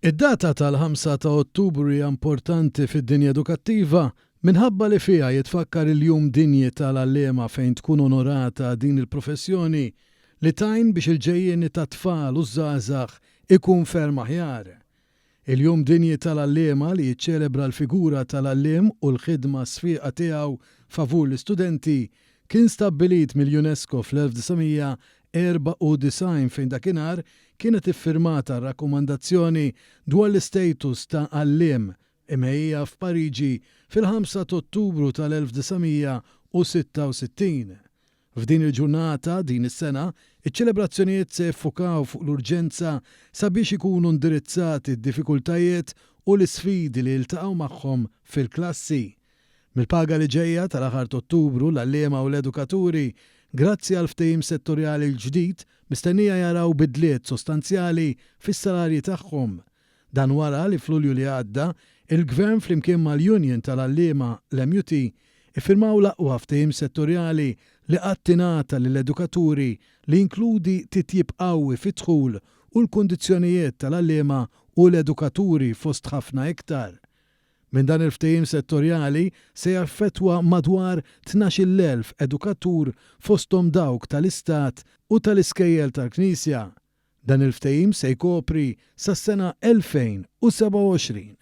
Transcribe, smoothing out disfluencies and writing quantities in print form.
Id-data tal-5 ta' Ottubru hija importanti fid-dinja edukattiva minħabba li fiha jitfakkar il-Jum Dinji tal-Għalliema fejn tkun onorata din il-professjoni li tgħin biex il-ġejjieni tat-tfal u ż-żgħażagħ ikun ferm aħjar. Il-Jum Dinji tal-Għalliema li jiċċelebra l-figura tal-għalliem u l-ħidma sfiqa tiegħu favur l-istudenti kien stabbilit mill-UNESCO fl-1994 fejn dakinhar kienet iffirmata r-rakkomandazzjoni dwar l-istatus ta' għalliem imħejjija f'Pariġi fil-5 t'Ottubru tal-1966. F'din il-ġurnata, din is-sena, iċ-ċelebrazzjonijiet se jiffukaw fuq l-urġenza sabiex ikunu indirizzati d-diffikultajiet u l-isfidi li jiltaqgħu magħhom fil-klassi. Mill-paga li ġejja tal-aħħar t'Ottubru, l-għalliema u l-edukaturi, grazzi għall-ftehim settorjali l-ġdid, mistennija jaraw bidliet sostanzjali fis-salarji tagħhom. Dan wara li f'Lulju li għadda, il-Gvern flimkien mal-Union tal-Għalliema, l-MUT, iffirmaw l-aqwa ftehim settorjali li qatt ingħata lill-edukaturi li jinkludi titjib qawwi fid-dħul u l-kundizzjonijiet tal-għalliema u l-edukaturi fost ħafna iktar. Minn dan il-ftehim settorjali se jaffettwa madwar 12,000 edukatur fosthom dawk tal-Istat u tal-iskejjel tal-Knisja. Dan il-ftehim se jkopri sas-sena 2027.